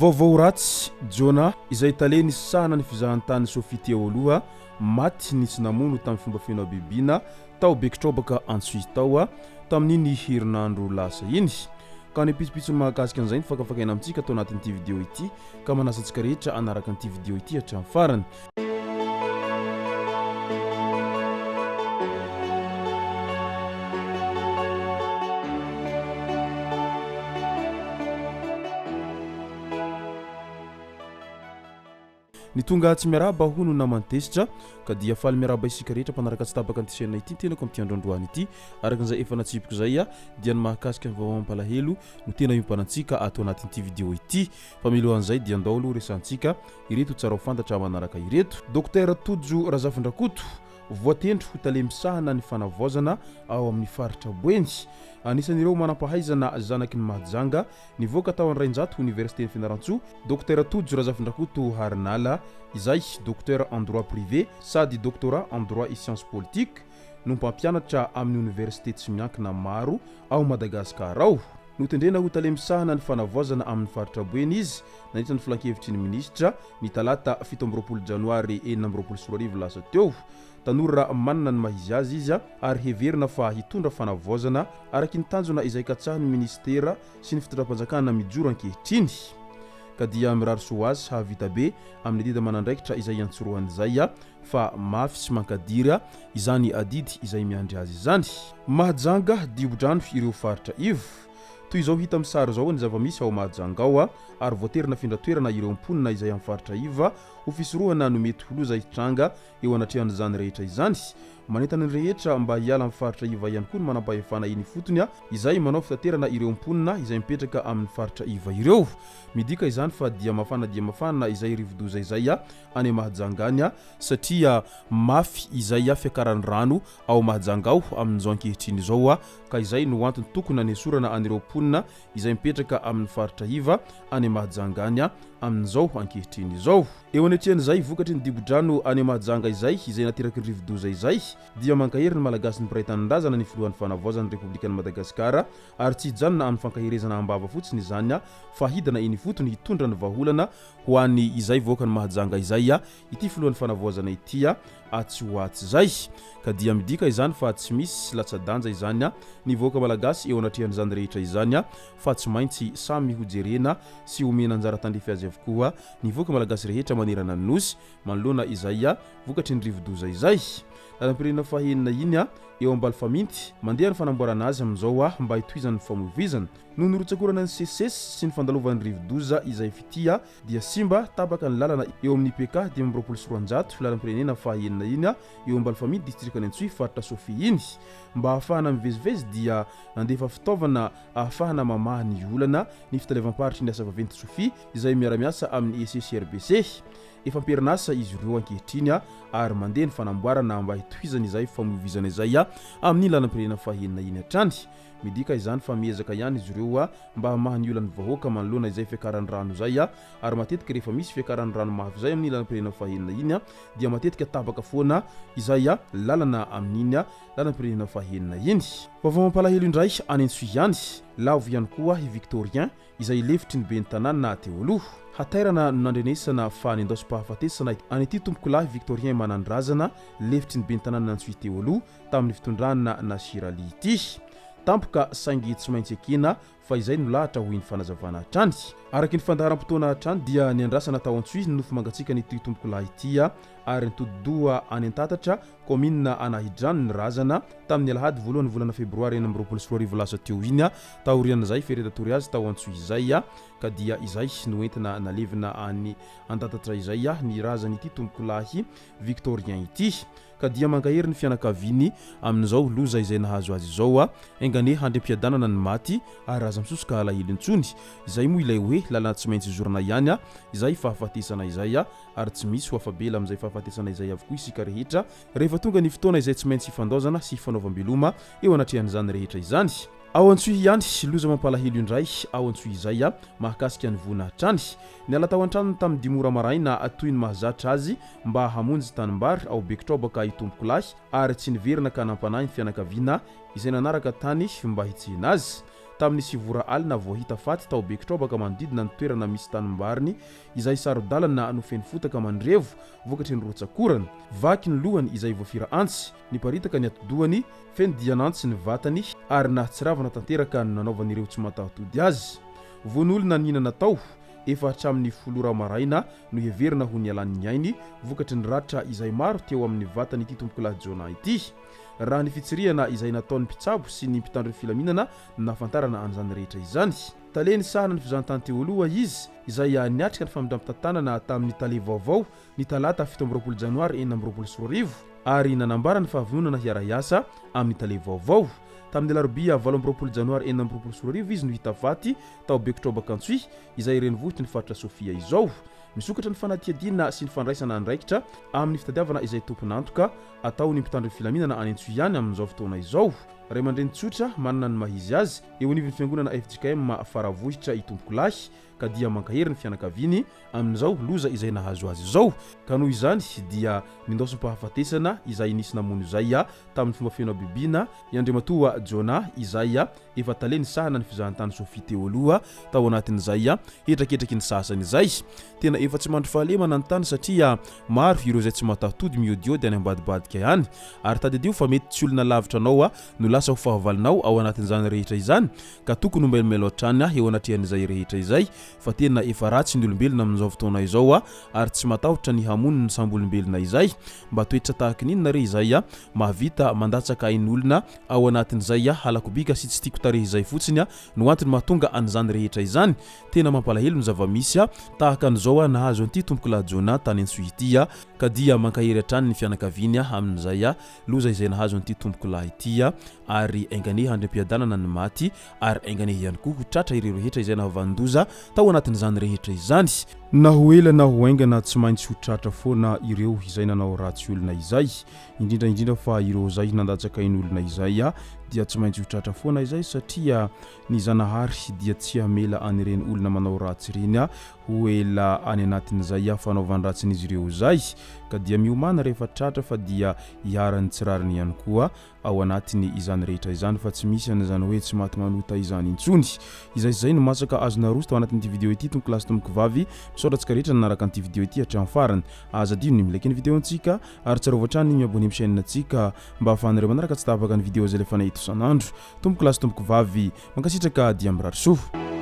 Vaovao ratsy, Jonah, izay tale nisahana ny fizahantany Sofia teo aloha, maty nisy namono tamin'ny fomba feno habibiana tao Bekitrobaka Antsohihy tao tamin'iny herinandro lasa iny. Ka ny pitsopitsony mahakasika an'izay no fakafakaina amintsika ato anatin'ity video ity ka manasa antsika rehetra hanaraka an'ity video ity hatramin'ny farany. Ny tonga tsy miarahaba hono naman'ny tezitra ka dia faly miarahaba isika rehetra mpanaraka tsy tapaka an'ity chaîne ity ny tenako amin'ity andro androany ity. Araka izay efa natsipiko izay dia ny mahakasika ny vaovao mampalahelo no tena iompanantsika ato anatin'ity video ity. Fa mialohan'izay dia ndao aloha resahantsika ireto tsara ho fantatra manaraka ireto. Docteur Tojo Razafindrakoto, voatendry ho tale misahana ny fanavaozana ao amin'ny faritra Boeny. Anisan'ireo manampahaizana zanaky ny Mahajanga nivoaka tao Andrainjato Oniversiten'i Fianarantsoa, Docteur Tojo Razafindrakoto Harinala, izay Docteur en droit privé sady Doctorat en droit et sciences politiques, no mpampianatra amin'ny oniversite tsy miankina maro ao Madagasikara ao. Notendrena ho tale misahana ny fanavaozana amin'ny faritra Boeny izy nandritra ny filankevitry ny minisitra ny talata 27 janoary 2026 lasa teo. Tanora manana ny maha izy azy izy ary heverina fa hitondra fanavaozana araky ny tanjona izay katsahin'ny minisitera sy ny fitondram-panjakana mijoro ankehitriny. Ka dia mirary soa ho azy hahavita be amin'ny adidy aman'andraikitra izay iantsorohany izay fa mafy sy mankadiry izany adidy izay miandry azy izany. Mahajanga, dibo-drano ireo faritra ivo. Toy izao hita amin'ny sary izao ny zava-misy ao Mahajanga ao ary voatery nafindra toerana ireo mponina izay amin'ny faritra iva ho fisorohana no mety ho loza hitranga eo anatrehan'izany rehetra izany. Manentana ny rehetra mba hiala amin'ny faritra iva ihany koa ny manampahefana eny ifotony izay manao fitaterana ireo mponina izay mipetraka amin'ny faritra iva ireo. Midika izany fa dia mafana dia mafana izay rivodoza izay any Mahajanga any satria mafy izay fiakaran'ny rano ao Mahajanga ao amin'izao ankehitriny izao ka izay no antony tokony hanesorana an'ireo mponina izay mipetraka amin'ny faritra iva any Mahajanga any amin'izao ankehitriny izao. Eo anatrehan'izay vokatry ny dibo-drano any Mahajanga izay, izay nateraky ny rivodoza izay, dia mankahery ny Malagasy ny mpiray tanindrazana ny filohan'ny Fanavaozan'ny Repoblikan'i Madagasikara ary tsy hijanona amin'ny fankaherezana am-bava fotsiny izany fa hidina eny ifotony hitondra ny vahaolana ho an'ny izay vahoakan'i Mahajanga izay ity filohan'ny Fanavaozana ity atsy ho atsy izay. Ka dia midika izany fa tsy misy latsa-danja izany ny vahoaka Malagasy eo anatrehan'izany rehetra izany fa tsy maintsy samy hojerena sy homena anjara tandrify azy avokoa ny vahoaka Malagasy rehetra manerana ny Nosy manoloana izay vokatry ny rivodoza izay. Lalam-pirenena fahenina iny eo Ambalifaminty, mandeha ny fanamboarana azy amin'izao mba hitohizan'ny famoivoizana. Noho ny rotsak'orana nisesisesy sy ny fandalovan'ny rivodoza izay fitia dia simba tapaka ny lalana eo amin'ny PK 225, lalam-pirenena faha enina iny eo Ambalofamia, distrikan'i Antsohihy, faritra Sofia iny. Mba hahafahana mivezivezy dia nandefa fitaovana ahafahana mamaha ny olana ny fitaleavam-paritry ny asa vaventy Sofia izay miara-miasa amin'ny EC sy RBC. Efa am-perinasa izy ireo ankehitriny ary mandeha ny fanamboarana mba hitohizana izay famoivoizana izay amin'iny lalam-pirenena faha enina iny hatrany. Midika izany fa miezaka ihany izy ireo mba hamaha ny olan'ny vahoaka manoloana izay fiakaran'ny rano izay ary matetika rehefa misy fiakaran'ny rano mafy izay amin'ny lalam-pirenena fahenina iny dia matetika tapaka foana izay lalana amin'iny lalam-pirenena fahenina iny. Vaovao mampalahelo indray any Antsohihy any, lavo ihany koa i Victorien izay lefitry ny ben'ny tanàna teo aloha. Hatairana no nandrenesana fa nindaosim-pahafatesana an'ity tompokolahy Victorien Manandrazana lefitry ny ben'ny tanànan'Antsohihy teo aloha tamin'ny fitondrana Nasir Ali ity. Tampoka saingy tsy maintsy ekena fa izay no lahatra hoy ny fanazavana hatrany. Araka ny fandaharam-potoana hatrany dia niandrasana tao Antsohihy ny nofo mangatsiakan'ity tompokolahy ity ary nitodi-doha any Antatatra, kaominina Anahidrano ny razana tamin'ny alahady voalohan'ny volana febroary 2026 lasa teo iny taorian'izay fereta-tory azy tao Antsohihy izay ka dia izay no entina nalevina any Antatatra izay ny razan'ity tompokolahy Victorien ity. Ka dia mankahery ny fianakaviany amin'izao loza izay nahazo azy izao a! Enga anie handriam-piadanana ny maty ary aza misosoka alahelo intsony. Izay moa ilay hoe lalana tsy maintsy zorana ihany a! Izay fahafatesana izay a! Ary tsy misy ho afa-bela amin'izay fahafatesana izay avokoa isika rehetra rehefa tonga ny fotoana izay tsy maintsy hifandaozana sy hifanaovam-beloma eo anatrehan'izany rehetra izany. Ao Antsohihy ihany, loza mampalahelo indray ao Antsohihy izay a! Mahakasika ny voina hatrany. Niala tao an-tranony tamin'ny dimy ora maraina toy ny mahazatra azy mba hamonjy tanimbary ao Bekitraobaka i Tompokolahy ary tsy niverina ka nampanahy ny fianakaviana izay nanaraka tany mba hitsena azy. tamin'ny 9 ora alina vao hita faty tao Bekitrobaka manodidina ny toerana misy tanimbariny izay saro-dalana no feno fotaka mandrevo vokatry ny rotsak'orana. Vaky ny lohany izay voafira antsy, niparitaka ny atidohany, feno dian'antsy ny vatany ary nahatsiravina tanteraka ny nanaovan'ireo tsy mataho-tody azy. Vono olona nihinana tao efa hatramin'ny folo ora maraina no heverina ho nialan'ny ainy vokatry ny ratra izay maro teo amin'ny vatan'ity tompokolahy Jonah ity. Raha ny fitsirihana izay nataon'ny mpitsabo sy ny mpitandro ny filaminana no nahafantarana an'izany rehetra izany. Tale nisahana ny fizahantany teo aloha izy, izay niatrika ny famindram-pitantanana tamin'ny tale vaovao ny talata 27 janoary 2026 ary nanambara ny fahavononana hiara-hiasa amin'ny tale vaovao. Tamin'ny alarobia 28 janoary 2026 izy no hita faty tao Bekotrobaka Antsohihy, izay renivohitry ny faritra Sofia izao. Misokatra ny fanadihadiana sy ny fandraisana andraikitra amin'ny fitadiavana izay tompon'antoka ataon'ny mpitandro ny filaminana any Antsohihy any amin'izao fotoana izao. Ray aman-dreny tsotra, manana ny maha izy azy, eo anivon'ny fiangonana fjkm Faravohitra Itompokolahy ka dia mankahery ny fianakaviany amin'izao loza izay nahazo azy izao. Ka noho izany dia nindaosim-pahafatesana izay nisy namono izay tamin'ny fomba feno habibiana i Andriamatoa Jonah izay efa tale nisahana ny fizahantany Sofia teo aloha tao anatin'izay hetraketraky ny sasany izay. Tena efa tsy mandry fahalemana ny tany satria maro ireo izay tsy mataho-tody miodiody any ambadibadika any. Ary tadidio fa mety tsy olona lavitra anao no lasa ho fahavalonao ao anatin'izany rehetra izany ka tokony ho mailomailo hatrany eo anatrehan'izay rehetra izay fa tena efa ratsy ny olombelona amin'izao fotoana izao ary tsy matahotra ny hamono ny samby olombelona izay. Mba toetra tahaky ny inona re izay mahavita mandatsaka ain'olona ao anatin'izay halako bika sy tsy tiako tarehy izay fotsiny no antony mahatonga an'izany rehetra izany. Tena mampalahelo ny zava-misy tahaka an'izao nahazo an'ity tompokolahy Jonah tany Antsohihy ity ka dia mankahery hatrany ny fianakaviany amin'izay loza izay nahazo an'ity tompokolahy ity ary enganie handry am-piadanana ny maty ary enganie ihany koa ho tratra ireo rehetra izay nahavanon-doza tao anatin'izany rehetra izany. Na ho ela na ho haingana tsy maintsy ho tratra foana ireo izay nanao ratsy olona izay. Indrindra indrindra fa ireo izay nandatsaka ain'olona izay dia tsy maintsy ho tratra foana izay satria ny Zanahary dia tsy hamela an'ireny olona manao ratsy ireny ho ela any anatin'izay fanaovan-dratsin'izy ireo izay ka dia miomàna rehefa tratra fa dia iharan'ny tsy rariny ihany koa ao anatiny izany rehetra izany fa tsy misy an'izany hoe tsy maty manota izany intsony. Izay sy izay no masaka azo naroso tao anatin'ity video ity tompoko lahy sy tompoko vavy. Misaotra antsika rehetra nanaraka an'ity video ity hatramin'ny farany. Aza adino ny mi-like ny video antsika ary tsarovy hatrany ny mi-abonner amin'ny chaîne antsika mba ahafahanareo manaraka tsy tapaka ny video izay alefanay eto isan'andro. Tompoko lahy sy tompoko vavy, mankasitraka dia mirary soa.